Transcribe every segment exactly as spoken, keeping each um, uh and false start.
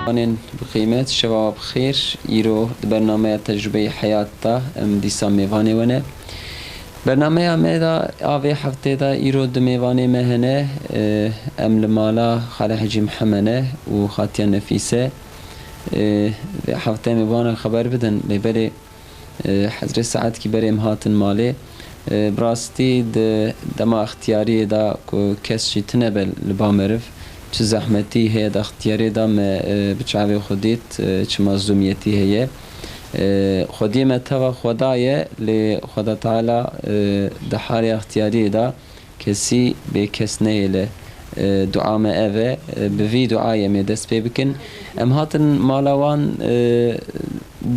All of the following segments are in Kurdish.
Mêvanên bi qîmet, şeva we bi xêr. Îro di bernameya Tecrubeyê Heyat de em dîsa mêvanê we ne. Bernameya me de a vê heftê de îro du mêvanê me hene. E, em li mala Xalê Hecî Mihemed ne û Xatiya Nefîse. E, vê heftê em ê bi wan re xeber bidin. Lê belê E, hezrê saetkî berê em hatin malê. E, bi rastî di dema extiyariyê de ku kes jî tine be li ba meriv, çi zehmetî heye di extiyariyê de me, e, bi çavê xwe dît, e, çi mazlûmiyetî heye. E, xwediyê me teva Xweda ye, lê Xweda Teala, e, di halê extiyariyê de kesî bê kes nehêle. E, dua me ev e, e, bi vî duayê em ê dest pê bikin. Em hatin mala wan, e,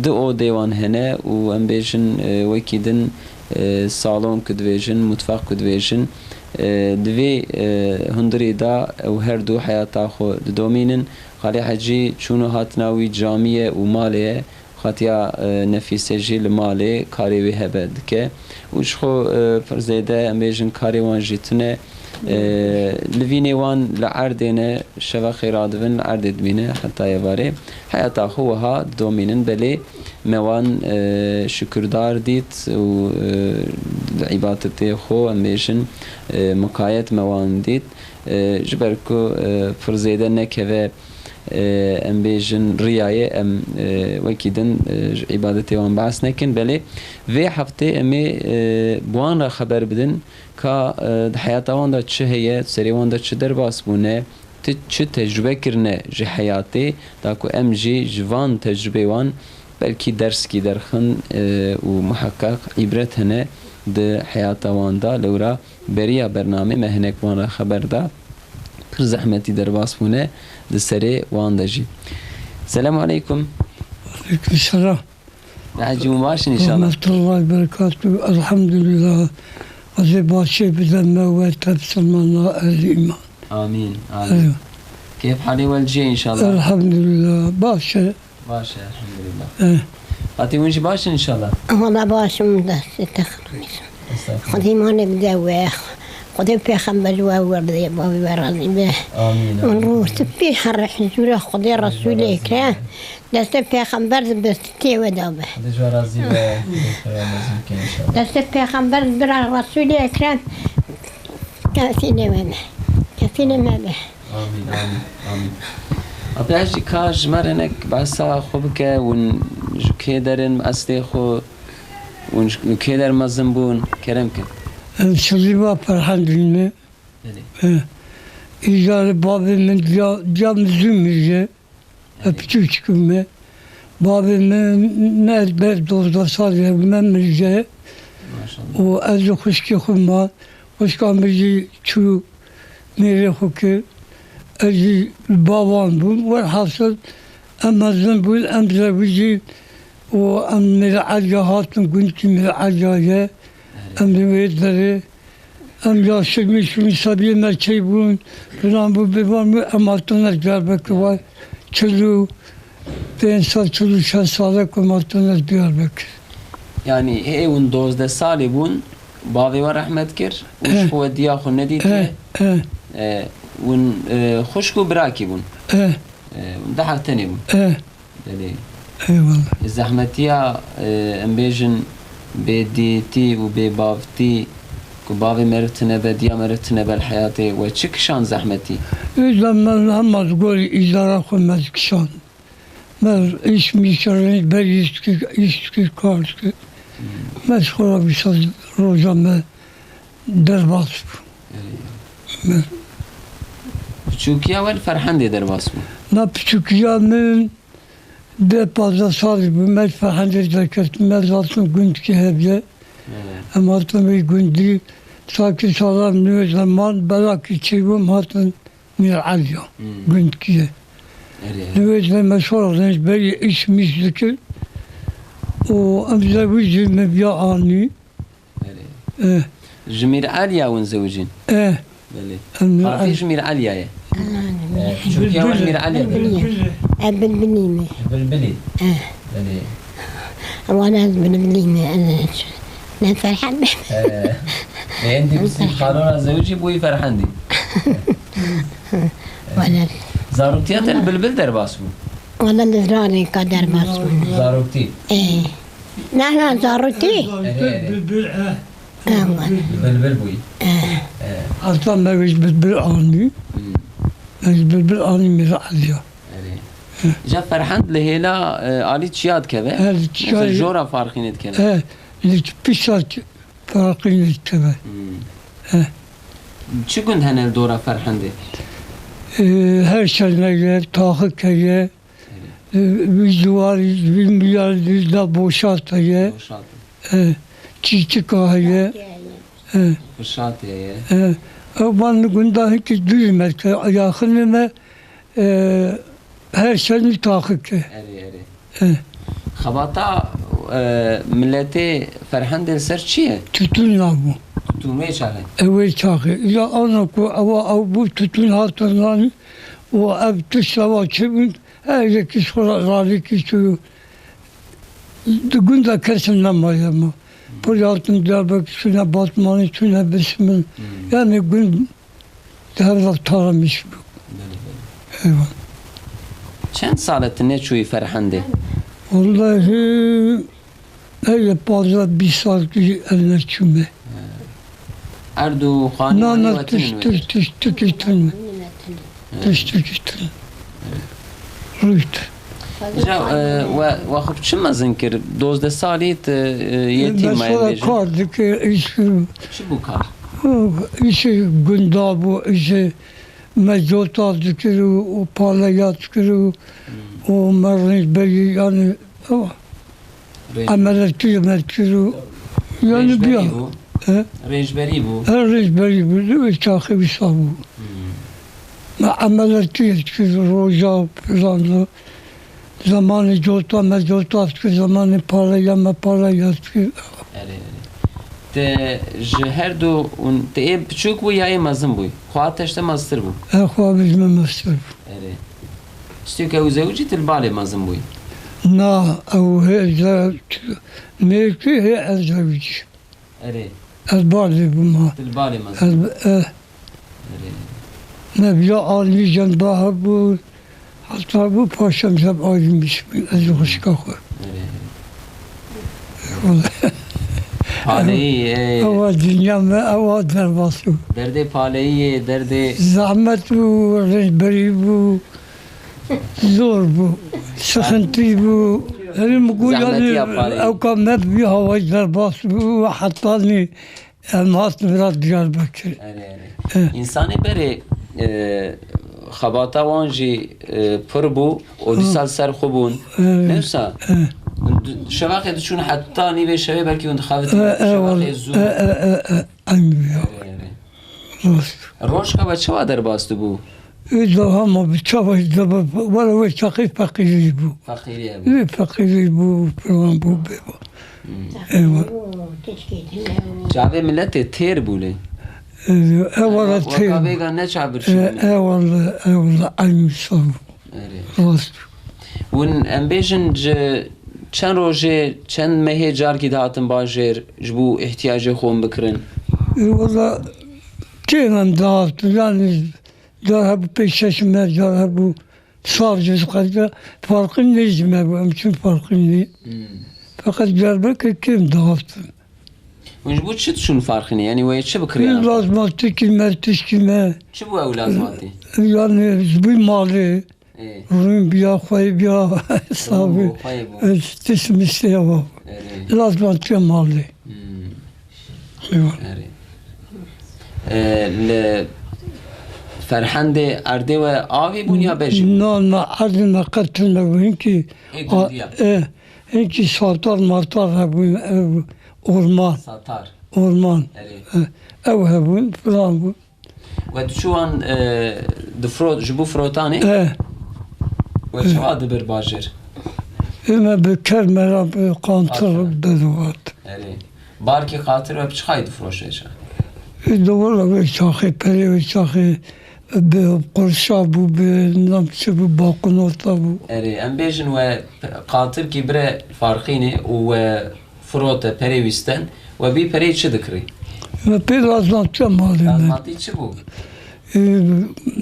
du odê wan hene û em bêjin, e, wekî din, e, salon ku dibêjin, mutfaq ku dibêjin, e, di vê, e, hundirê de ew her du heyata xwe didomînin. Xalê Hecî çûn û hatina wî camî ye û malê ye. Xatiya, e, Nefîse jî li malê karê wê hebe dike. Û ji xwe, e, pir zêde, em bêjin, karê wan jî tune. E, livînê wan li erdê ne, şeva xêra dibin, li erdê dimîne heta êvarê. Heyata xwe wiha didomînin, belê me wan, e, şukurdar dît û, e, li îbadetê xwe, em bêjin, e, miqayet me wan dît. E, ji ber ku, e, pir zêde nekeve e, em bêjin riyayê, em, e, wekî din, e, ji îbadetê wan behs nekin, belê vê heftê em ê, e, bi wan re xeber bidin ka, e, di heyata wan de çi heye, serê wan de çi derbas bûne, ti-, çi tecrube kirine ji heyatê, da ku em jî ji van tecrubê wan belkî derskî derxin, e, û muheqeq îbret hene di heyata wan de. Lewra beriya bernamê me hinek wan re xeber da. Pir zehmetî derbas bûne di serê wan de jî. Selamu aleykum. Aleykum selam. Hecî hûn baş in înşallah. Rahmetullahi berekatuhu. Elhamdülillah. Xwedê başê bide me we te bisilmana ehli îman. Amîn, amîn. Eyvallah. Keyf halê we li cihê înşallah. Elhamdülillah. Baş e. Baş e, elhamdülillah. Eh. Fatî, hûn jî baş in înşallah. Wala baş im, destê te xirabî. Estağfurullah. Xwedê îmanê bide we. Xwedê pêxember we, we bide, bavê we razî be. Amîn, amîn. Min rû tu pê here huzûra Xwedê Resûlê Ekrem. Destê pêxember di destê we de be. Xwedê ji we razî be. Xwedê mezin bike înşallah. Destê pêxember bira Resûlê Ekrem. Kesî nê me be. Kesî nê me be. Amîn, amîn, amîn. Abdulhecî, ka ji me re hinek behsa xwe bike, hûn ji kê der in, eslê xwe, hûn ji kê der mezin bûn, kerem kin. Em Silîba Ferhendî ne. Belê. He. Îcarê bavê min diya, diya min zû mirî. Belê. Piçûçik me. Bavê min me ber dozdeh salî me mirî. Maşallah. Û ez û xwişkê xwe ma. Xwişka min jî çû mêrê xwe kir. Ez jî li ba wan bûm. Welhasil em mezin bûn, em zewicîn û em Mîr Eliya hatin, gundkî Mîr Eliya ye. Em li wê derê, em yaşlî bûn, şûnî sebiyê me çêbûn, filan bû, bêvan bû, em hatine Diyarbekir, wa çil û pênc sal, çil û şeş salek em hatine Diyarbekir. Yanî hê hûn dozdeh salî bûn, bavê we rehmet kir û ji xwe diya xwe nedîtiye. Eh, eh. E, hûn, e, xwişk û birakî bûn. Eh. E, hûn du hev tenê bûn. Eh. Belê. Eyvallah. Zehmetiya, e, em bêjin bêdîtî û bêbavtî ku bavê meriv tine be, diya meriv tine be li heyatê we çi kişand zehmetî? Êza me hema ji gorî îdara xwe me dikişand. Me îş mîş re berî îş dikir, îş dikir, kar dikir. Me ji xwe re wisa roja me derbas bû. Me Piçûkiya we li Ferhendê derbas bû? Na piçûkiya min deh pazdeh salî bû. Me ji Ferhendê derket, me zaten gundkî hevye. Em hatin wê gundî, sakî salan nû zeman, belakî çêbû, em hatin Mîr Eliya, gundkî ye. Erê. Li wê de me şora rênc berî îş mîş dikir û em zewicî me biya anî. Erê. Eh. Ji Mîr Eliya hûn zewicîn? Eh. Belê. Em Mîr Fatî Eliya. Ji Mîr Eliya ye. Ah, Eh, Mîr Çûkiya wan Mîr Eliya. Bilbilî. Eh, Bilbilî me. Bilbilî. Eh. Belê. Wan ez Bilbilî me, ez ne Ferhend me. Eh. Ê endî bi sî xalona zewicî bûyî Ferhendî. Wala. Zarotiya te li Bilbil derbas bû? Wala li ziranê ka derbas bû. Zaroktî. Ê. Na, na, zarokî. Erê, erê. Bilbil, eh. Ewa. Bilbil bûyî. Eh. Eh. Heta me wê ji bilbil anî. Hmm. Me ji bilbil anî Mîra Eliya. Erê. Eh. Îja Ferhend li hêla, e, alî çiya dikeve? Her çiya Mesela jora farqînê dikeve? Eh, li pişta farqînê dikeve. Hmm. Eh. Çi gund hene li dora Ferhendê? Eh, her şer heye, taxik heye. Erê. Vî ciwarî, vî milyarî da boşat heye. Boşat. E, çîçika heye. E. Xişatê heye. E, ew van li gunda hinkî dûr merkez, yaxinê me, e, her şenî taxik e. Erê, erê. E. Xebata, e, miletê Ferhendê li ser çi ye? Tûtûn nabû. Tûtûn wê çaxê? E, wê çaxê. Ya ana ku ewa ew bû, tûtûn hat nan û ev tişt ewa çi bûn, Her yekî ji xwe re ralîkî çû. Di gunda kes nemaye ma. Pir hatin Diyarbekir çûne Batmanê, çûne Bismil. Hmm. Yani gund di her de taramîş bû. Belê, belê. Eyvallah. Çend sal e tu neçûyî Ferhendê? Wallahî, heye pazdeh bîst sal ki ez neçûme. Erd û xanî Na, manî na, we tune tişt, ne? Tişt, tişt, tişt, tişt, tişt, tişt, tişt, tişt. Rût. Îja, e, we, we xwe çi mezin kir? Dozdeh salî tu, e, yetîm me Mesela bêjin. Kar dikir, îş kir. Çi bû kar? O, îşê gunda bû, îşê me cota dikir û, û paleya dikir û, Hmm. û me rênçberî, yani, o, Rênc- Emeliyatî me dikir û, yani Rênçberî biya. Bû. He? Rênçberî bû. Her rênçberî bû, li wê çaxê wisa bû. Hmm. Me emeliyatî dikir, roja filan da. Zamanê cota me cota dikir, zamanê paleya me paleya dikir. Erê, erê. Te ji her du, hûn, te ê piçûk bû ya ê mezin bû? Xwe te ji te meztir bû? E, xwe bi ji me meztir bû. Erê. Stûke ew zewicî tu li balê mezin bûyî? Na, ew hê ze-, mêrkî hê ez zewicî. Erê. Ez balê bûma. Tu li balê mezin. Ez, eh. Erê. Me biya alî jenda hebû, heta bû paşam zeb ayrılmış bû, ez û xwişka xwe. Erê, erê. Wala. Paleyî, ê. Ewa dinya me, ewa derbas bû. Derdê paleyî yê, derdê Zehmet bû, rênçberî bû, zor bû, sıkıntı bû. Elim ku Zehmetiya yani paleyî. Ew ka me bi havayî derbas bû, hetanî em hatin vira Diyarbekir. Erê, erê. Eh. Însanê berê, e, xebata wan jî, e, pir bû, û dîsa li ser xwe bûn. Evet. Ne wisa? Evet. Şevaxê diçûn heta nîvê şevê belkî hûn dixebitin. Evet, evet, şevaxê zû. Evet, evet, evet, evet. Aynı ya. Erê, erê. Rast. Roj ka we çawa derbas dibû? Ê, daha ma bi çawa, wala wê çaxê feqîrî bû. Feqîrî bû. Ê, feqîrî bû, filan bû, bê bû. Hmm. Eyvallah. Çavê miletê têr bû lê. Ê, eyvallah, têr. Weka vêga ne çavir çû. Ê, eyvallah, eyvallah, aynı sağ ol. Erê. Rast. Hûn, em bêjin, ji çend rojê, çend mehê carkî dihatin bajêr ji bo îhtiyacê xwe hûn bikirin? Ê, wala, kêm em dihatin, yani, car hebû pêşeş me, car hebû sar ji xwe de, farqî nê ji me bû, em çûn farqî nê. Hmm. Feqet Diyarbekir kêm dihatin. Hûn ji bo çi diçûn farqînê? Yanî wê çi bikirî? Lazmatîkî me, tişkî me. Çi bû ew lazmatî? Yani ji bo malê. Ê. Rûn biya xweyê biya sabî. Rûn bû, xweyê bû. Tişt miştê ya bab. Erê. Lazmatîya malê. Hmm. Eyvallah. Erê. Ê, li Ferhendê erdê we avî bûn ya bejî bûn? Na, na, erdê me qet tune bû. Hinkî, Ê, gundiya. Ê, hinkî satar matar hebûn, ev orman. Satar. Orman. Erê. Ê, ew hebûn, filan bû. We diçû wan, e, difrot, ji bo firotanê? E. We çawa dibir bajêr? Ê me bi kermera, bi qantir, qantir, didixwart. Erê. Barkê qatir we bi çi xayî difroşe şa? Ê, di wela wê çaxê, perê wê çaxê bi qurşa bû, bi nam çi bû, baqunota bû. Erê, em bêjin we qatirkî bire farqînê û we firote, perê wîsten, we bî perê çi dikirî? Me pê lazmatiya malê me. Lazmatî çi bû? Ê,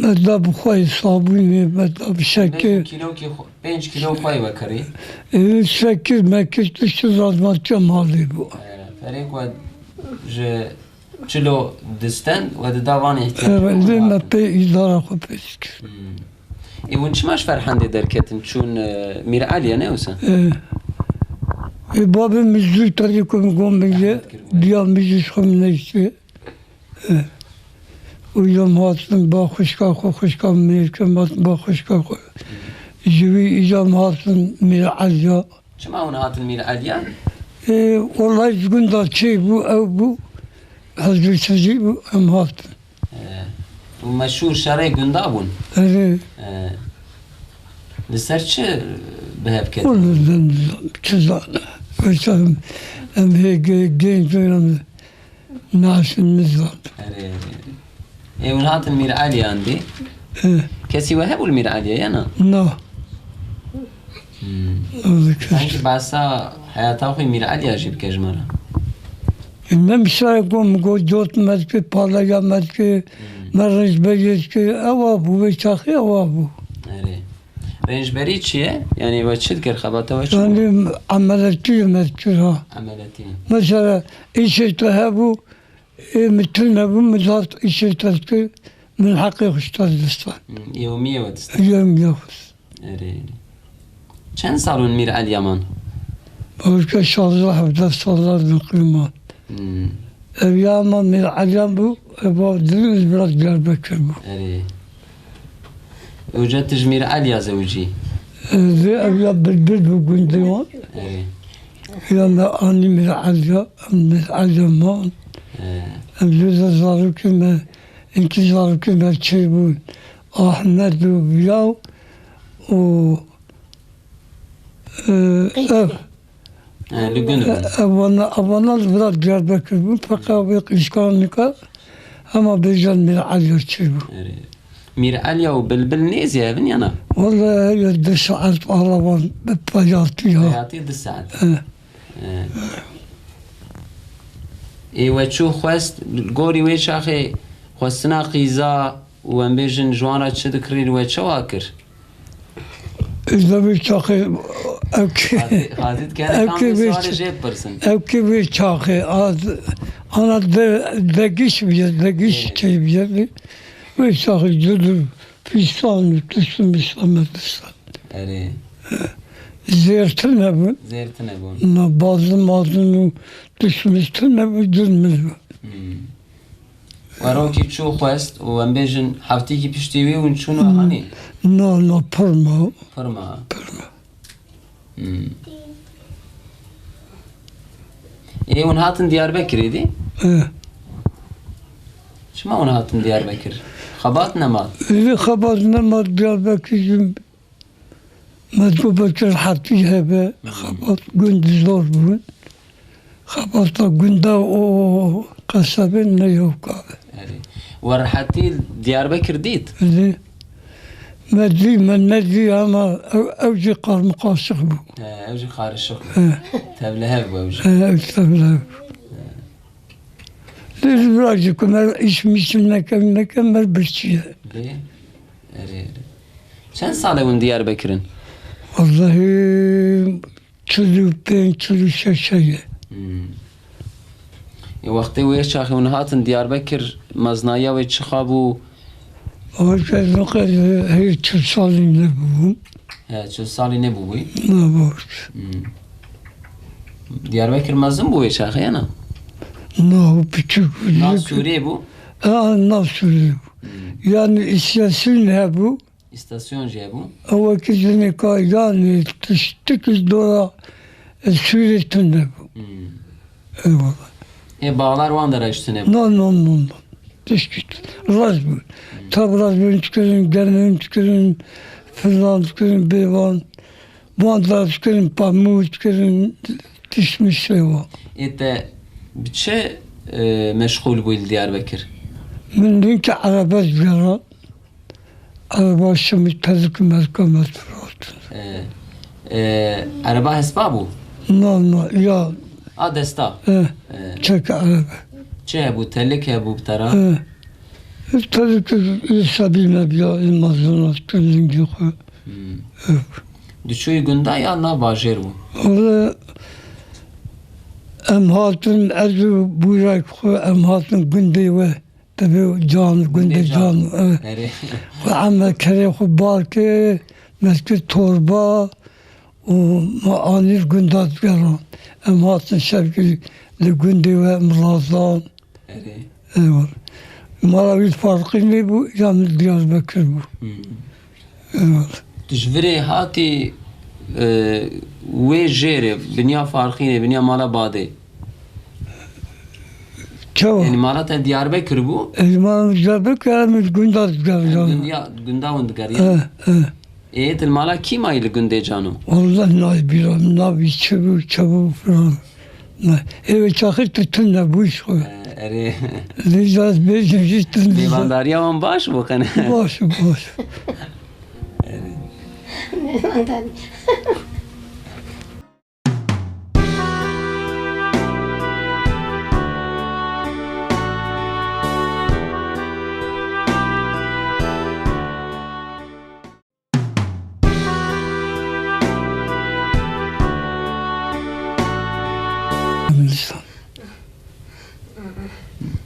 me da bi xwe sabûnê, me da bi şekir. Kîlokî xwe, pênc kîlo xwe vekirî. Ê, şekir mekir tişt zazmatiya malê bû. Ê, ferê ku ji çilo distend we dida van ihtiyacê Evet, xwe lê me hatin. Pê îdara xwe pêş kir. Hmm. Ê, hûn çima ji Ferhendê derketin? Çûn, e, Mîr Eliye ne wisa? Ê, ê, babê min zû terî ku min got min ye, Rahmet kir. Diya min jî ji xwe min neyştê. Û yom hatin ba xwişka xwe, xwişka min kir, hatin ba xwişka xwe. Ji wî îca min hatin Mîr Eliya. Çima hûn hatin Mîr Eliya? Ê, wellahî ji gunda çê bû, ew bû, hezrî çizî bû, em hatin. Ê, û meşhûr şerê gunda bûn? Erê. Ê, li ser çi bi hev ketin? Wellahî, çi zanim. Wisa em, em hê ge-, genc in, em Naşin nizam. Erê, erê. Ê, hûn hatin Mîr Eliyan dî? Ê. Kesî we hebû li Mîr Eliya, ya na? Na. Hmm. Oldu kes. Sanki behsa heyata xwe Mîr Eliya jî bike ji me re. Ê, me mişayek bû, min got, cot me dike, paleya me dike, Hmm. me rêncberiyê dike, ewa bû, wê çaxê ewa bû. Erê. Rêncberî çi ye? Yanî we çi dikir, xebata we çi bû? Yanî emeletî me dikir ha. Emeletî. Mesela îşê te hebû, ê min tune bû, min zaf îşê te dikir, min heqê xwe ji te didistan. Hmm, yewmiyê we dist. Yewmiyê xwe. Erê. Çend sal hûn Mîr Eliya man? Belke şazdeh hevdeh sal min qîman. Hmm. Ev ya ma Mîr Eliyan bû, ev a dilimiz biraz Diyarbekir bû. Erê. Û ca tu ji Mîr Eliya zewicî? Ê, ev ya Bilbil bû gundê wan. Erê. Ya me anî Mîr Eliya, em Mîr Eliya man. Erê. Em jê de zarokê me, inkî zarokê me çêbûn. Ahmed û Biyaw û, ê, ev. He, li gund bûn. Ev wana, ev wana li vira Diyarbekir bûn. Feqet wê qîşkan nika hema bêjan Mîr Eliya çêbû. Erê. Mîr Eliya û Bilbil nêzî hev in ya na? Wele ya du saet araban bi peyatî ya. Peyatî du saet. He. He. Ê we çû xwest, gorî wê çaxê xwestina qîza û em bêjin ji wan re çi dikirî, we çawa kir? Îza vê çaxê ew kê, Xatî, xatî dikene ew kam kê vê vê sualê ç-, jê bipirsin. Ew kê vê çaxê, az, ana de, degiş bûye, degiş Ê. Çê bûye. Vê çaxê cud û fîstan û tişt û miştan me distan. Erê. Zêr tune bûn. Zêr tune bûn. Na bazin mazin û tişt û mişt tune bû, cud min bû. Hmm. We rokî çû xwest û em bêjin heftîkî piştî wî hûn çûn we Hmm. hanî? No, no, pir ma. Pir ma. Pir ma. Hmm. Ê, hûn hatin Diyarbekirê dî? Ê. Çima hûn hatin Diyarbekir? Xebat nema? Ê, xebat nema Diyarbekir jî. Me digot belkî rehetî hebe, Hmm. xebat gund zor bûn. Xebata gunda û qesebê ne yew kav e. Erê. We rehetî Diyarbekir dît? Dî. Me dî, me nedî ama ew, ew jî qarmiqaşiq bû. He, ew jî qarişiq bû. He. Tevlihev bû ew jî. He, ew tevlihev bû. Lê ji vira jî ku me îş mîş nekem, nekem me birçî ye. Lê, erê, erê. Çend sal e hûn Diyarbekir in? Wellahî çil û pênc, çil û şeş heye. Hmm. Ê, wextê wê çaxê hûn hatin Diyarbekir, meznayiya wê çiqa bû? Ew ez niqe hê çil salî nebûbûm. He, çil salî nebûbûyî? Na, baş. Hmm. Diyarbekir mezin bû wê çaxê, ya na? Na, û piçûk bû. Nav Sûrê bû? Ha, nav Sûrê bû. Hmm. Yani îstasyon hebû. Îstasyon jî hebû? Ew wekî jinê ka yani tiştik ji dora, e, Sûrê tune bû. Hmm. Eyvallah. Ê, bağlar wan de reştine bû? No, no, no, no. Tişkî rast bû. Hmm. Tab rast bûn dikirin, germin dikirin, filan dikirin, bêvan. Wan da dikirin, pamû dikirin, tişt mişt wan. Ê, te bi çi, e, meşxûl bûyî li Diyarbekir? Min hinkî erebe digera. Ereba şimî tezik mezika me difirotin. E, e, ereba hespa bû? Na, na, ya. A desta? E, E. Çek erebe. Çi hebû? Telik hebû bi te re? E. Tabii ki, ê sebî me biya, ê mezin hat, tu lingê xwe. Hmm. Ev. Diçûyî gunda ya na bajêr bû? Wele em hatin, ez û bûrek xwe, em hatin gundê we. Tabii can, gundê can, can. Ev. Erê. Xwe eme kerê xwe balkê, meskir torba û ma anîr gunda digeran. Em hatin şevkî li gundê we em razan. Erê. Eyvallah. Mala wî Farqînê bû, ya min Diyarbekir bû. Hmm. Eyvallah. Tu ji virê hatî, e, wê jêrê, binya Farqînê, binya mala Badê. Çawa? Yani mala te Diyarbekir bû? E, mala Diyarbekir, em gunda digeriyan. Gunda, gunda hûn digeriyan. E, e. Ê, tu li mala kî mayî li gundê Cano? Wallah nayê bîra min, navî çi bû, çi bû filan. Na, ê wê çaxê tu tune bû ji xwe. E, erê. Lê ez bêjim jî tune. Mêvandariya wan baş bû qene? Baş, baş. Erê. Mêvandariya.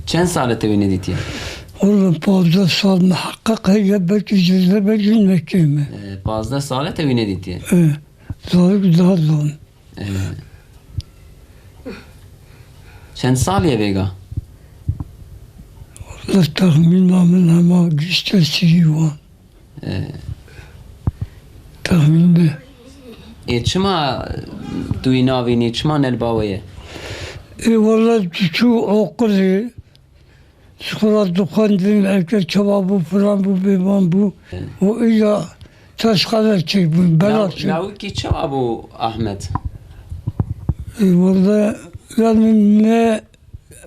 Çend sal e te wî nedîtiye? Oğlum, pazdeh sal muhakkak heye, belkî jî, belkî nekêm e. E, pazdeh sal e te wî nedîtiye? E, zarok daha zan. E. Çend sal ye vêga? Oğlum, tahmîna min hema gişte sî wan. E. Tahmîn be. Ê, çima tu wî navînî, çima ne li ba we ye? Ê, wele tu çû oqilê, ji xwe re dixwendin, eke çawa bû, filan bû, bêvan bû. E. Û îja teşqele çêbûn, bela çêbûn. Naw-, nawikî çawa bû Ahmet? Ê, wele, yani ne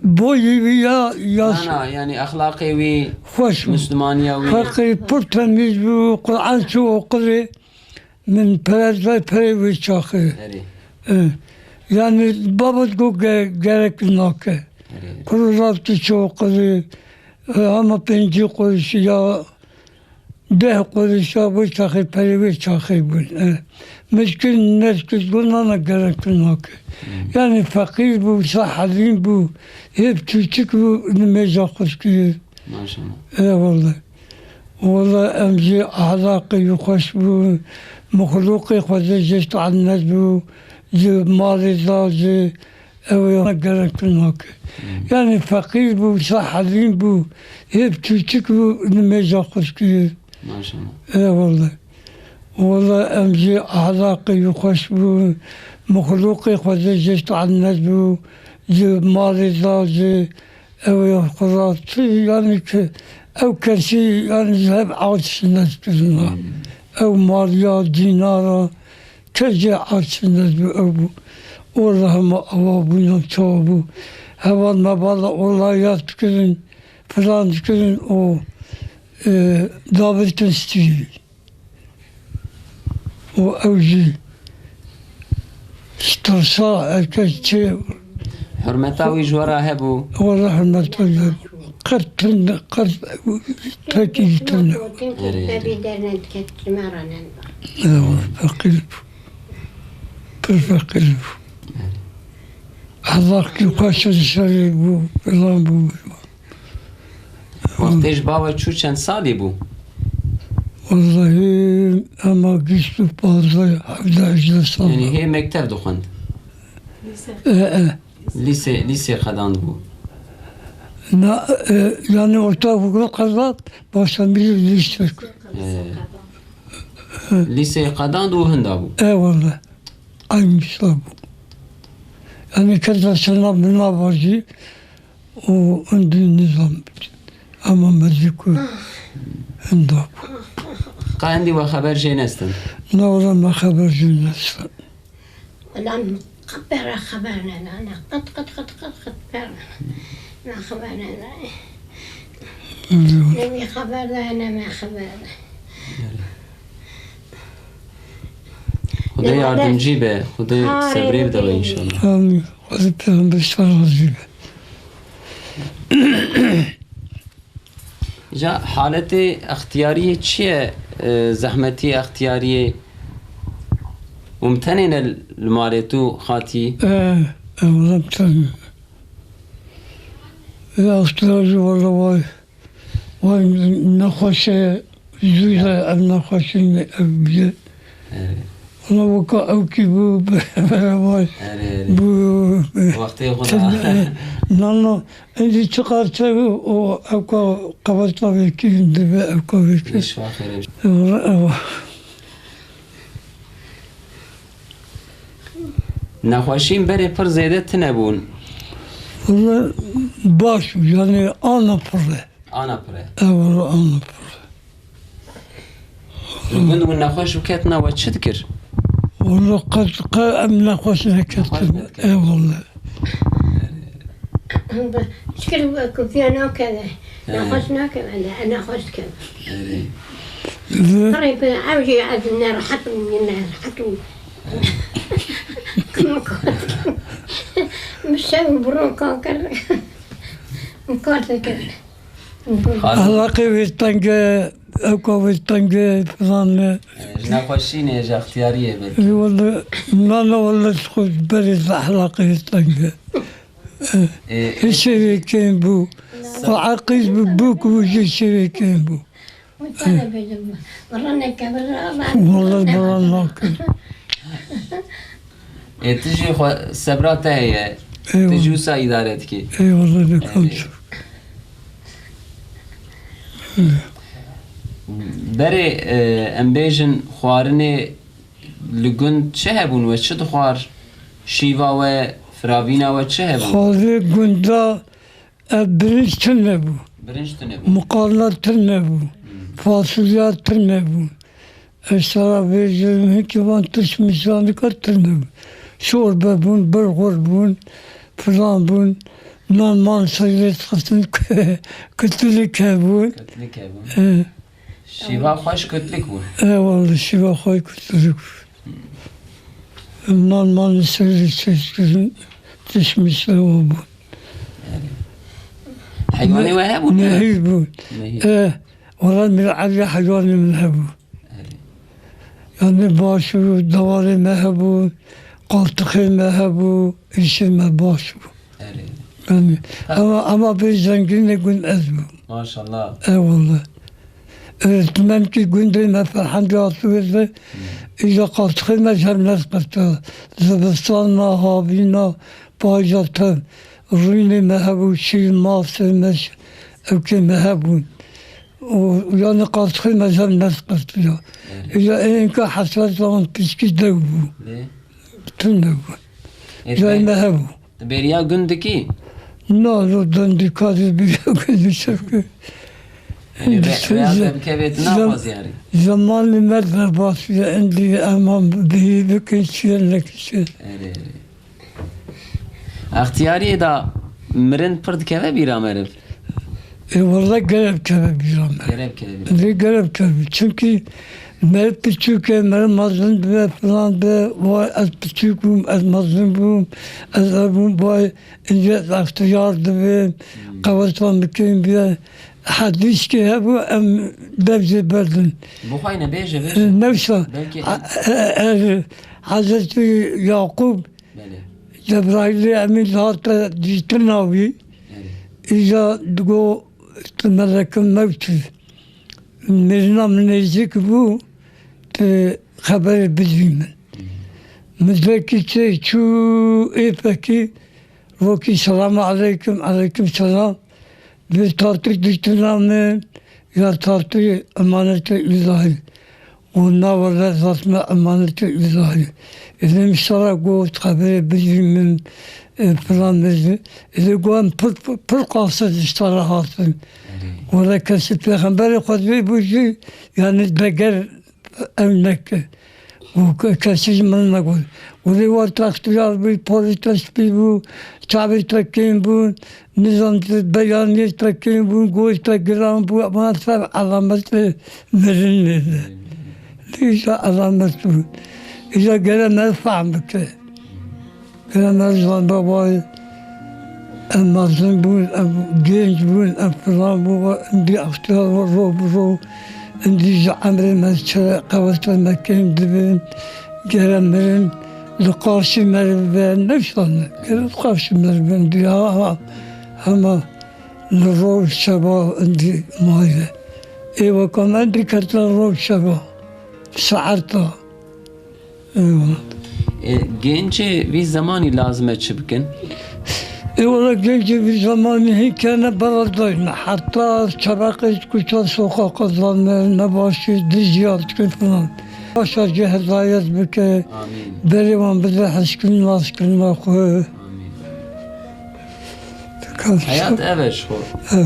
Boyî wî ya, ya Na, na, yani exlaqê wî, xweş bû. Mislimaniya wî. Feqî pir temîz bû, Quran çû oqilê. Min perez vay perê wê çaxê. Erê. E, yani babet go ge-, gerek nake. Erê. Kuru rafti çû oqilê. E, ama pêncî quruşî ya Deh qurişa wê çaxê perê wê çaxê bûn. E, mişkil neşkil bûn, ana gerek tu nake. Hmm. Yani feqîr bû, wisa helîn bû, hêv çûçik bû, nimêja xwe dikir. Maşallah. E, wele. Wele em jî ahlaqê wî xweş bû, mixlûqê xwe zê jê tanet bû, ji malê da, ji Ew ya gerek tu nake. Hmm. Yani feqîr bû, wisa helîn bû, hêv çûçik bû, nimêja xwe dikir. Maşallah. Ê wele. Wele em jî ahlaqê wî xweş bû, mixlûqê xwe zê jê tanet bû, ji malê da, ji ew ya xwe ra tu, yani ki ew kesî, yani ji hev aciz nedikirin ha. Hmm. Ew maliya, dînara, Kesê aciz nebû, ew bû. Ola hema awa bûn, ya çawa bû. Heval mevala ola ya dikirin, filan dikirin, o, e, davêtin stî. O ew jî ji tirsa, her kes çi Hurmeta wî ji we re hebû. Wele hurmeta wî qet tune, qet pekî tune. Erê, erê. Ewa, feqîr bû. Pir feqîr bû. Erê. Ehlaqî xweş li şerê bû, filan bû. Wextê ji ba we çû çend salî bû? Wellahî, ema gişt û pazdeh, hevdeh, hejdeh sal. Yanî hê mekteb dixwend? E, e. Lîse, lîse qedand bû. Na, e, yani ortaokul qezand, başlamış lîse. E, lîseyê qedand û hinda bû. E, wele. Aynı işte bu. Yani keza sana buna vajî, o indi nizam. Ama mezî ku hinda bû. Ka indi we xeber jê nestin? Na, wele me xeber jê nestin. Wela min qet pê re xeber nenane. Qet, qet, qet, qet, qet pê re. Me xeber nenane. Ne wî xeber daye, ne me xeber daye. Xwedê yardimcî be, Xwedê sebrê bide we înşallah. Amîn. Xwedê pêxember ji te razî be. Ca haletê extiyariyê çi ye? E, zehmetî extiyariyê û mi tenê ne li malê tu xatî? E, e, wala mi tenê. E, extiyarî wala vay, vay nexweş e, zû de ev nexweşî ev bide. Evet. Wala weka ew kî bû, beraber Erê, erê. Bû. Wextê xwe da. Na, na, êdî çiqas çev û ew ka qebesta vê kî dibe ew ka vê kî. Wala ew. Nexweşîn berê pir zêde tine bûn. Wala baş bû, yani ana pir e. Ana pir e. E, wala ana pir e. Li gund win nexweş û ketina we çi dikir? Wala qet, qet em nexweş neketin. Nexweş neketin. E, wala. Şikir kufiya nakeve. He. Nexweş nakeve, ne, nexweş dikeve. Erê. Qirê ku ew jî ez nerehet im, nerehet im. Kim kar dikim? Min şev û bi ro kar kir. Kar dikir. Xalim. Ehlaqê wê teng e, ewka wê teng e, filan e. Ji nexweşînê, ji extiyariyê belkî. Ê, wele, na, na, wele, ji xwe berê ji ehlaqê wê teng e. Ê, Hê şêrê kêm bû. Xwe eqîl bû, bû ku jê şêrê kêm bû. Wele, bira nake. Ê, tu jî xwe sebra te heye. Ê, Tu jî wele. Wisa îdare dikî. Ê, wele, ne Erê. Berê, e, em bêjin xwarinê li gund çi hebûn we? Çi dixwar? Şîva we, firavîna we çi hebûn? Xwarinê gunda ev birinc tune bû. Birinc tune bû. Muqarna tune bû. Hmm. Fasulya tune bû. Ez sana bêjim, hinkî van tişt mişanika tune bû. Çorbe bûn, birxur bûn, filan bûn. Nan man seyret xistin, kutulîk hebûn. Kutulîk hebûn. E. Şîva xweş kutlik bû. E, wele şîva xwe kutlik bû. Nan man seyret çeşkirin, tişmiş ew bû. Heywanê we hebûn? Nehîr bû. Nehîr. E, wele min evî heywanê min hebû. Erê. Yani baş bû, dewarê me hebû, qaltixê me hebû, îşê me baş bû. Erê. Yani, Ha. ama, ama bê zengînê gund ez bûm. Maşallah. Eyvallah. Öğretmenkî gundê me Ferhendê Asûrê de, Hmm. îja qaltixê me ji hev neskirta. Zivistana, havîna, payîza te rûnê me hebû, şîr, masê me, ş-, ewkê me hebûn. Û yani qaltixê me ji hev neskirtiya. Evet. Îja ê inka hesret wan piçkî dew bû. Lê? Tune bû. Ê, Cayê te me hebû. Di bêriya gund dikî? Na, lo dendî kadê bêriya gund çi bikî. Ê, re-, rêya te bikevê, tu naxwazî herî? Zemanê me derbas bûye, endî em an bihî bikin çi ye, nekin çi ye. Erê, erê. Extiyariyê de mirin pir dikeve bîra meriv? Ê, wele gerek keve bîra me. Gerek keve bîra. Lê gerek keve. Çimkî meriv piçûk e, meriv mezin dibe, filan dibe, vay ez piçûk bûm, ez mezin bûm, ez ev bûm, vay, încî ez extiyar dibim, Hmm. qeweta min kêm bûye. Hedîskê hebû, em dev jê berdin. Bixwayne, bêje, bêje. Ê, newsa, Belkî e, e, e, Hezretî Yaqûb Belê. Cebraîlê Emîn dihate dîtina wî. Belê. Îja digo, tu melekin mewt î. Mirina min nêzîk bû, tu xeberê bidî min. Hı. Min vekî çê çû ê fekî, rokî selamu aleykum, aleykum selam. Vê tatî dîtina min, ya tatî emanetê îlahî. Û na wele zatme emanetê îlahî. Êdî min sara got, xeberê bidî min, e, filan bidî. Êdî got, em pir, pir, pir qasid ji te re hatin. Erê. Wele kesî pêxemberê Xwedê bû jî, yani deger ew neke. Û ke-, kesî ji min negot. Û lê wan textiyar bû, polî te spî bû, çavê te kêm bûn, nizam te beyaniyê te kêm bûn, goş te giran bû, eman ser elametê mirinê de. Lê îja elamet bû. Îja gere me fehm bike. Gere me zan baba. Em mezin bûn, em genc bûn, em filan bûn, îndî extiyar bûn, rû bi rû, îndî ji emrê me çi qewete me kêm dibin, gere mirin, li qarşî me re bibe, newşan, gere li qarşî me re bibe, îndî ha, ha, hema li roj şeva îndî mayî ve. Ê weka me îndî ketine roj şeva, saeta. Eyvallah. E, gencê vî zemanî lazim e çi bikin? Ê wele gencê vî zemanî hîn kene beredayne. Heta çereqê kuça sokaqa zane, nebaşî, dijî dikin filan. Başa cê hidayet bike. Amîn. Berê wan bide hişkin, naskirina xwe. Amîn. Heyat ev e ji xwe. Ev.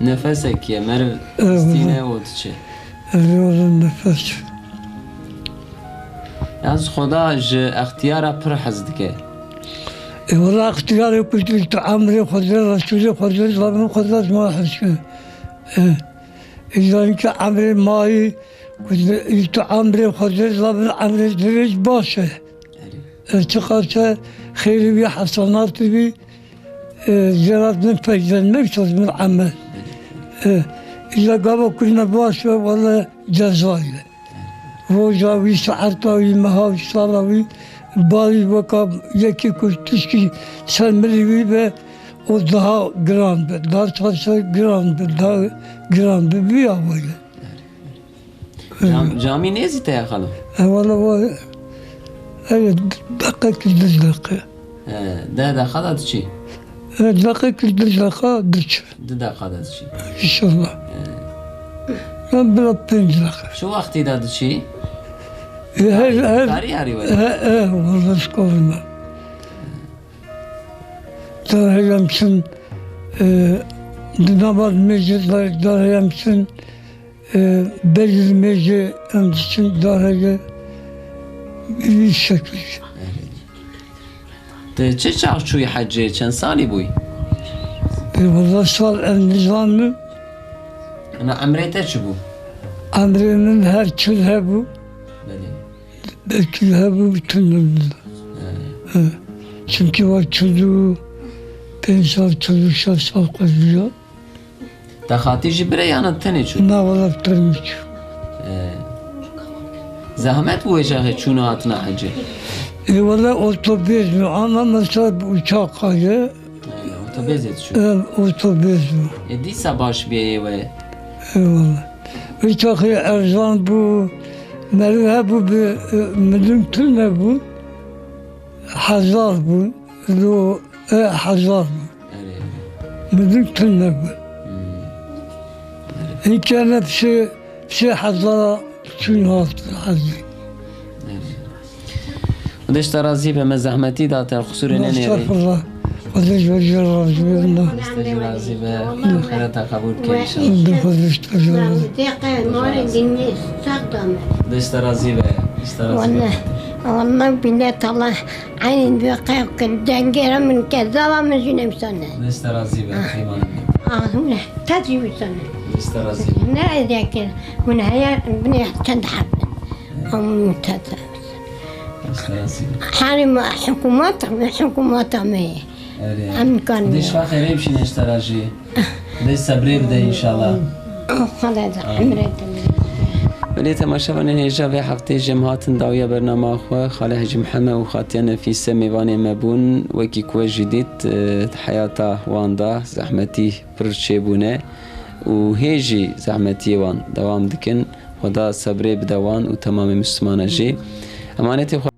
Nefesek ye, meriv Ev. Distîne û diçe. Ev wele nefes. Yalnız Xweda ji extiyara pir hez dike. E, wela extiyarê ku tu, tu emrê Xwedê, Resûlê Xwedê, zabin Xweda ji me hez ke. E, îza ke emrê mayî, ku tu, tu emrê Xwedê, zabin emrê dirêj baş e. E, çiqas e xêrî wî, hesenatî wî, e, zêrat min peydenmek, saz min emel. E, îza gava ku ne baş e, wele cezayê. Roja wî, saeta wî, meha wî, sala wî, bavî weka yekî ku tişkî ser milî wî be, o daha giran be, daha çarşe giran be, daha giran be, vî awayî. Cam-, camî nêzî te ye xalo? E, wala wa, evet, deqekî, du deqe. He, deh deqa da diçî? E, deqekî, du deqa diçî. Du deqa da diçî. İnşallah. He. Ben biraz pênc deqa. Şu wextî da diçî? E, her, her, Tarî, tarî yarî were. E, e, wala skolum. Darheyemsin, e, di nava mêjê de, darheyemsin, e, berî mêjê em diçin darhege vî şeklî. Te çi çax çûyî hecê? Çend salî bûyî? E, wala sal em nizanim. Ana emrê te çi bû? Emrê min her çil hebû. Belê. Belkî hebû, tune bû. He. He. Çimkî wa çil û pênc sal, çil û şeş sal qeziya. Te xatî jî bire yana tenê çû? Na, wala tenê çû. He. Zehmet bû wê çaxê çûna hatina hecê? Ê, wala otobês bû. Ana mesela uçak heye. He, otobêsê diçû? He, otobês bû. Ê, dîsa baş bûye yê we? Eyvallah. Wê çaxê erzan bû, meriv hebû bi, e, milim tune bû, hezar bû, lo, e, hezar bû. Erê. Milim tune bû. Hmm. Hîn kene sê, sê hezara çûn hat hezî. Erê. Xwedê ji te razî be, me zehmetî da te, qisûrê nenêrî. Estağfurullah. Xwedê ji we jî razî be. Xwedê ji te jî razî be. Xêra te qebûl ke înşallah. Xwedê ji te jî razî be. Xwedê ji te razî be. Ji te razî be. Wallah, wallah, billah, tallah, eynî bi qew kir, dengê min ke zava min jî newsane. Xwedê ji te razî be, qeymanê min. Ah, hûn te jî wîsane. Xwedê ji te razî be. Ne êdî kir, hûn heye, binê çend heb. Am te. Herê me, hikûmeta me, hikûmeta me ye. Erê. Em nikarin. Xwedê şifa xêrê bişîne ji te re jî. Xwedê sebrê bide înşallah. Xwedê de emrê te bide. Belê temaşevanên hêja vê hefteyê jî em hatin dawiya bernama xwe. Xalê Hecî Mihemed û Xatiya Nefîse mêvanê me bûn. Wekî ku we jî dît, e, heyata wan de zehmetî pir çêbûne û hê jî zehmetiyê wan dewam dikin. Xweda sebrê bide wan û temamê Mislimana jî. Emanetê xwe